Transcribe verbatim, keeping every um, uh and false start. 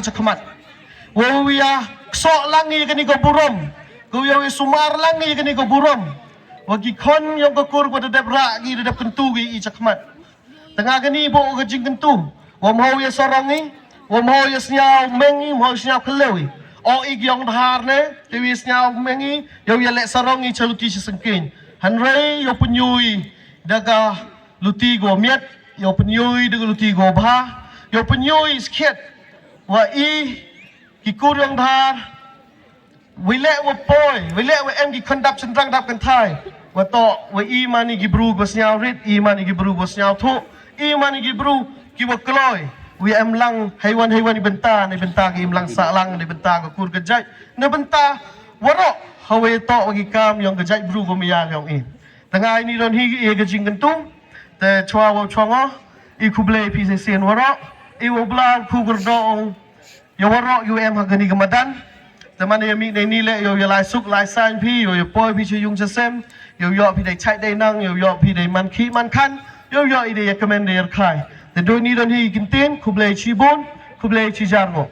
chakhmat. Wow ya ksoh lang i kani ka burom. Ka wow ya sumar lang i kani ka burom. Wa ki khon yong ka kur wa da dep rah ki, da dep kyntu ki i chakhmat. Tang kani bo ka jingkyntu. Wa mho ya sarong i, wa mho ya sniaw meng i, mho ya sniaw khlew i. O i ki yong dhar ne, te wi sniaw meng i, yow ya leh sarong i cha luti cha sengkeiñ. Hynrei yow pynyoo i da ka luti ko miat, yow pynyoo i da ka luti ko bha, yow pynyoo i skhiat. Wa i ki kur yong dhar, wi leh wa poi, wi leh wa em ki khon dap chynrang dap kynthai. Wa toh, wa i man i ki bru ko sniaw rit, i man i ki bru ko sniaw thuh, i man i ki bru ki wa kloi. Wi em lang heiwan heiwan i bynta, ni bynta ki im lang sah lang, ni bynta ka kur ka jait, ni bynta waroh, hawa toh wa ki kam yong ka jait bru ko maya yong i. Tang ini don hi i ka jingkyntu. Te chwa wa chwa ngo, i khublei phi shisien waroh, i wa bla khu kyrdoh ya waroh yow em ha kani ka madan. Te man ya mih nei ni leh yow ya lai suk lai sain phi, yow ya poi phi cha yung cha sem, yow yoh phi dei chait dei nang, yow yoh phi dei man khih man khan, yow yoh i dei ya kmen dei ya rkhai. Te doi ni don hi i kyntien, khublei chibun, khublei chijar ngo.